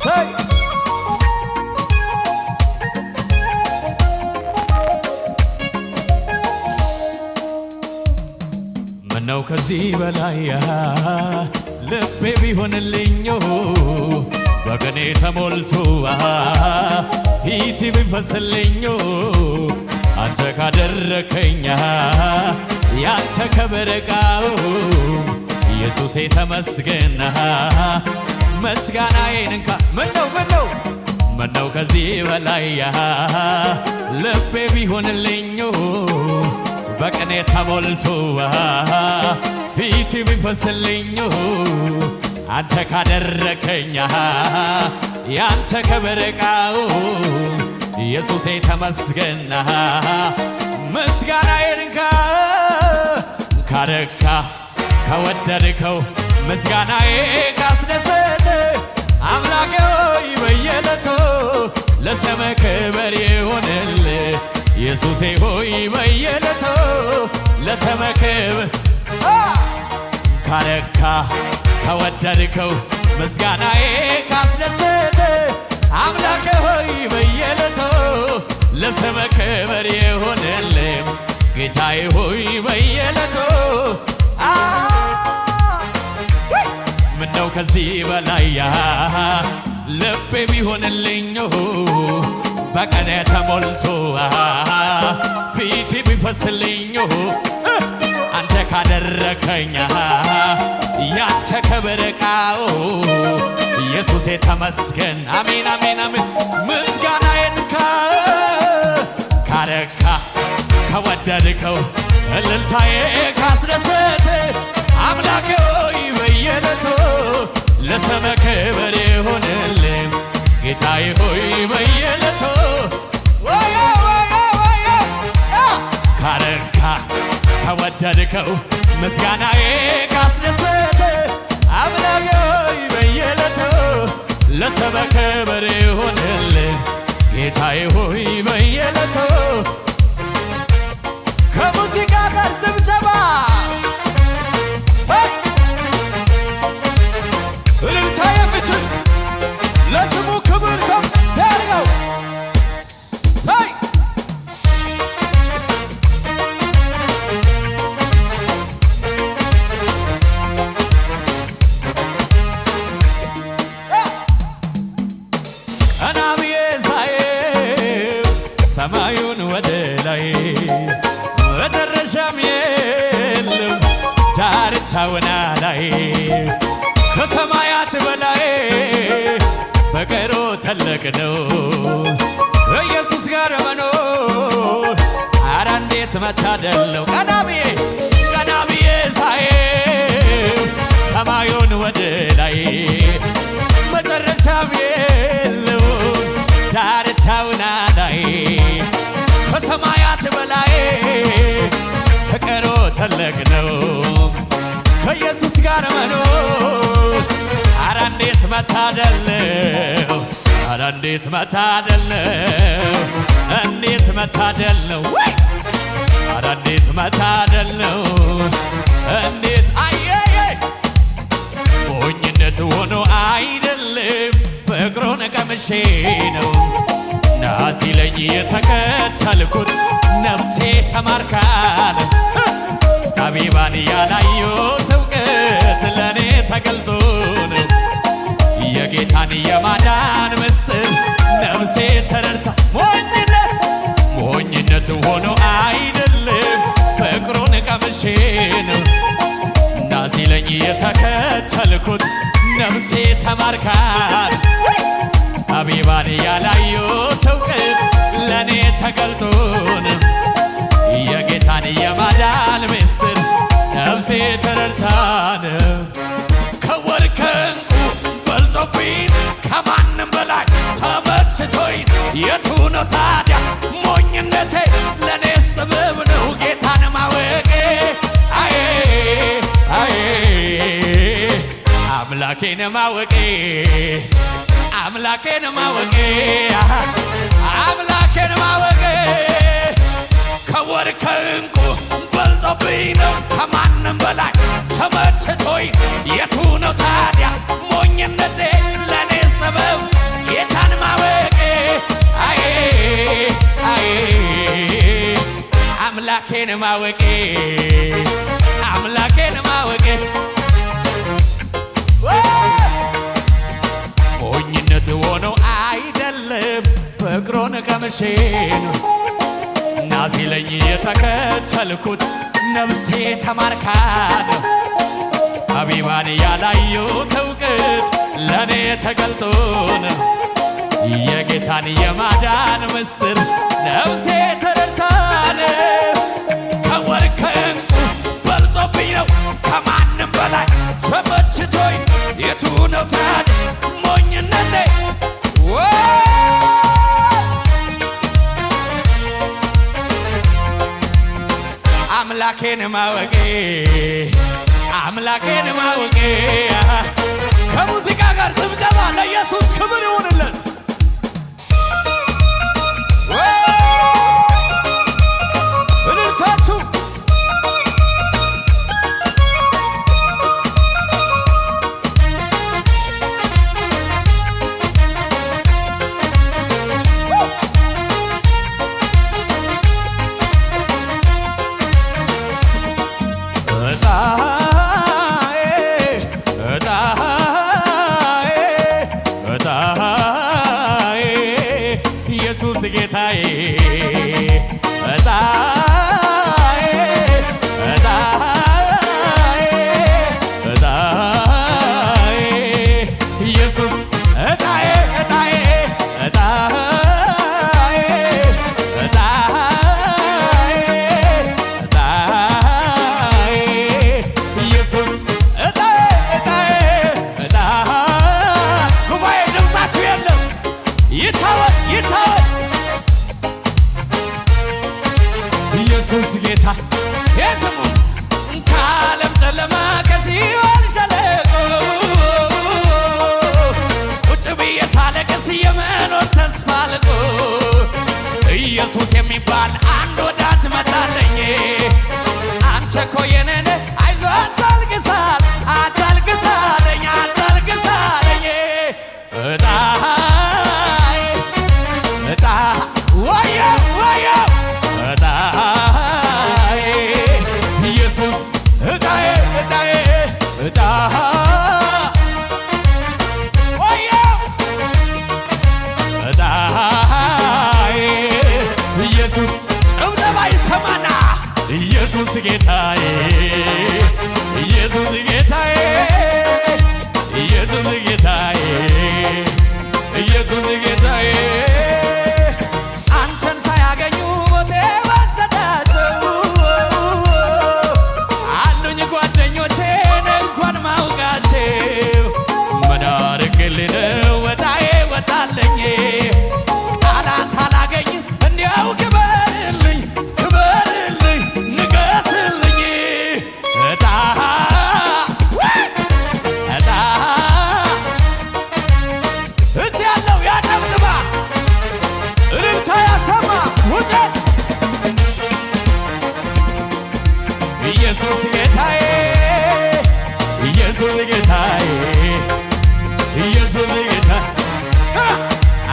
ሰይ። ምነው ከዚህ በላይ ልቤ ቢሆንልኝ፣ በቅኔ ተሞልቶ ፊት ቢፈስልኝ፣ አንተ ካደረከኝ ያንተ ከበረቃው ኢየሱሴ ተመስገን፣ ምስጋናዬን እንካ። ምነው ምነው ምነው ከዚህ በላይ ልቤ ቢሆንልኝ፣ በቅኔ ተሞልቶ ፊት ቢፈስልኝ፣ አንተ ካደረከኝ ያንተ ከበረቃው ኢየሱሴ ተመስገን፣ ምስጋናዬን እንካ። ካረካ ከወደድከው፣ ምስጋናዬ ካስደሰተ፣ አምላኬ ሆይ በየዕለቱ ለስምህ ክብር ይሁንልህ። ኢየሱሴ ሆይ በየዕለቱ ለስምህ ክብር። ካረካ ከወደድከው፣ ምስጋናዬ ካስደሰተ፣ አምላኬ ሆይ በየዕለቱ ለስምህ ክብር ይሁንልህ። ጌታዬ ሆይ በየዕለቱ። ምነው ከዚህ በላይ ልቤ ቢሆንልኝ፣ በቀኔ ተሞልቶ ፊት ቢፈስልኝ፣ አንተ ካደረከኝ ያንተ ክብር ዕቃው ኢየሱሴ ተመስገን። አሜን አሜን አሜን። ምስጋናዬን ካረካ ከወደድከው፣ እልልታዬ ካስደሰተ፣ አምላኬ ሆይ በየዕለቱ ለስምህ ክብር ይሁንልህ። ጌታዬ ሆይ በየዕለቱ። ወየ ወየ ወየ። ካረካ ከወደድከው፣ ምስጋናዬ ካስደሰተ፣ አምላኬ ሆይ በየዕለቱ ለስምህ ክብር ይሁንልህ። ጌታዬ ሆይ በየዕለቱ። ከሙዚቃ ጋር ጭብጨባ። ሄይ! እልልታ የሚችል ለስሙ ክብር ከፍ ያድርገው። ሰይ! ቀና ብዬ ሳየው ሰማዩን ወደ ላይ፣ መጨረሻም የለው ዳርቻውን ላይ፣ ከሰማያት በላይ ፍቅሩ ትልቅ ነው። ከኢየሱስ ጋር መኖር ኧረ እንዴት መታደል ነው። ቀና ብዬ ቀና ብዬ ሳየው ሰማዩን ወደ ላይ፣ መጨረሻም የለው ዳርቻውን ላይ፣ ከሰማያት በላይ ፍቅሩ ትልቅ ነው። ከኢየሱስ ጋር መኖር ኧረ እንዴት መታደል ነው። ኧረ እንዴት መታደል ነው። እንዴት መታደል ነው ወይ! ኧረ እንዴት መታደል ነው። እንዴት አየየ። ሞኝነት ሆኖ አይደለም፣ ፍቅሩን ቀምሼ ነው። ና ሲለኝ የተከተልኩት፣ ነፍሴ ተማርካ ነው። ጠቢባን ያላዩት እውቀት ለእኔ ተገልጦ ነው። የጌታን የማዳን ምስጢር ነፍሴ ተረድታ። ሞኝነት ሞኝነት ሆኖ አይደለም፣ ፍቅሩን ቀምሼ ነው። ና ሲለኝ የተከተልኩት፣ ነፍሴ ተማርካል። ጠቢባን ያላዩት እውቀት ለእኔ ተገልጦ ነው። የጌታን የማዳን ምስጢር ነፍሴ ተረድታ ነው። ከወርቅ ከዕንቁ በልጦብኝ፣ ከማንም በላይ ተመችቶኝ፣ የቱ ነው ታዲያ ሞኝነቴ? ለእኔስ ጥበብ ነው ጌታን ማወቄ። አዬ አዬ አምላኬን ማወቄ፣ አምላኬን ማወቄ፣ አምላኬን ማወቄ ከወርቅ ከዕንቁ በልጦብኝ ነው። ከማንም በላይ ተመችቶኝ፣ የቱ ነው ታዲያ ሞኝነቴ? ለእኔስ ጥበብ አምላኬን ማወቄ፣ አምላኬን ማወቄ ሞኝነት ሆኖ አይደለም፣ ፍቅሩን ቀምሼ ነው እና ሲለኝ የተከተልኩት፣ ነፍሴ ተማርካ ነው። ጠቢባን ያላዩት እውቀት ለእኔ ተገልጦ ነው። የጌታን የማዳን ምስጢር ነፍሴ ተረድታን። ከወርቅ ከዕንቁ በልጦብኝ ነው፣ ከማንም በላይ ተመችቶኝ። የቱ ነው ታዲያ ሞኝነቴ? አምላኬን ማወቄ፣ አምላኬን ማወቄ። ከሙዚቃ ጋር ጭብጨባ ለኢየሱስ ክብር ይሁንለት። እልልታችሁ። እጣዬ፣ እጣዬ፣ እጣዬ ኢየሱስ ጌታዬ፣ እጣዬ፣ እጣዬ፣ እጣዬ ኢየሱስ እጣዬ፣ እጣዬ፣ እጣዬ፣ እጣዬ፣ እጣዬ ኢየሱስ እጣዬ፣ እጣዬ፣ እጣ። ጉባኤ ድምፃችሁ የለም፣ ይታወቅ፣ ይታወቅ። ኢየሱስ ጌታ የስሙ። ከዓለም ጨለማ ከሲኦል ሸለቆ ቁጭ ብዬ ሳለቅስ የመኖር ተስፋ አልቆ ኢየሱስ የሚባል አንድ ወዳጅ መጣለኝ። አንተ እኮ የኔ ነህ፣ አይዞህ አታልቅስ አታልቅስ አለኝ፣ አታልቅስ አለኝ። እጣዬ፣ እጣ፣ ወየው ወየው፣ እጣዬ ኢየሱስ እጣዬ፣ እጣዬ፣ እጣ፣ ወየው፣ እጣዬ ኢየሱስ። ጭብጨባ ይሰማና። ኢየሱስ ጌታዬ፣ ኢየሱስ ጌታዬ፣ ኢየሱስ ጌታዬ፣ ኢየሱስ ጌታዬ። አንተን ሳያገኙ ሞቴ ወሰዳቸው። አሉኝ ጓደኞቼን እንኳን ማውቃቸው። ምን አድርግልህ ነው ወጣዬ ወጣለኝ? ቃላት አላገኝ፣ እንዲያው ክበርልኝ፣ ክበርልኝ፣ ንገስልኝ። እጣ፣ እጣ። እጅ ያለው ያጨብጭባ። እልልታ ያሰማ ውጨት። ኢየሱስ ጌታዬ፣ ኢየሱስ ጌታዬ፣ ኢየሱስ ጌታ።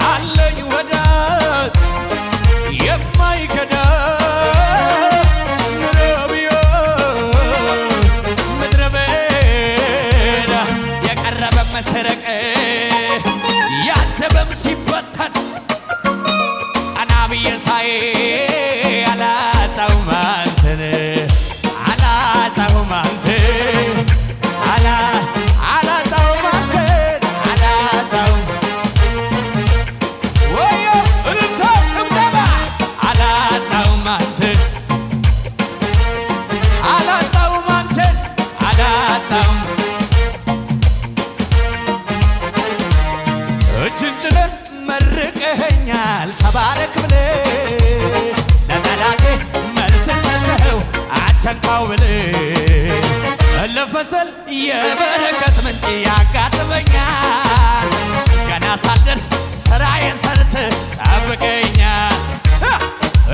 አለኝ ወዳጅ የማይከዳ፣ ምድረ ምድረ በዳ የቀረበ መሰረቅ ያጀበም ሲበተን ቀና ብዬ ሳይ አላጣሁም አንተን፣ አላጣሁም አንተን፣ አላጣሁም አንተን፣ አላጣሁም። ወዮ፣ እልልታ፣ ጭብጨባ። አላጣሁም አንተን፣ አላጣሁም አንተን፣ አላጣሁም። እጅን ጭነህ መርቀኸኛል፣ ተባረክ ብለህ ለጠላቴ መልስን ሰጠኸው፣ አቸንካው ብለህ። እልፍ ስል የበረከት ምንጭ ያጋጥመኛል። ገና ሳልደርስ ስራዬን ሰርተህ ጠብቀኛል።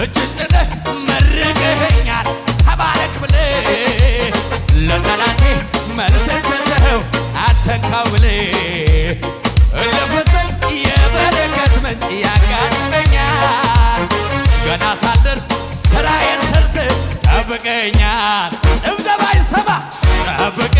እጅን ጭነህ መርቀኸኛል፣ ተባረክ ብለህ ለጠላቴ መልስን ሰጠኸው፣ አትንካው ብለህ። እልፍ ስል የበረከት ምንጭ ያጋጥመኛል። ገና ሳልደርስ ስራዬን ሰርተህ ጠብቀኛል። ጭብጨባ ይሰማ። ጠብቀኛል።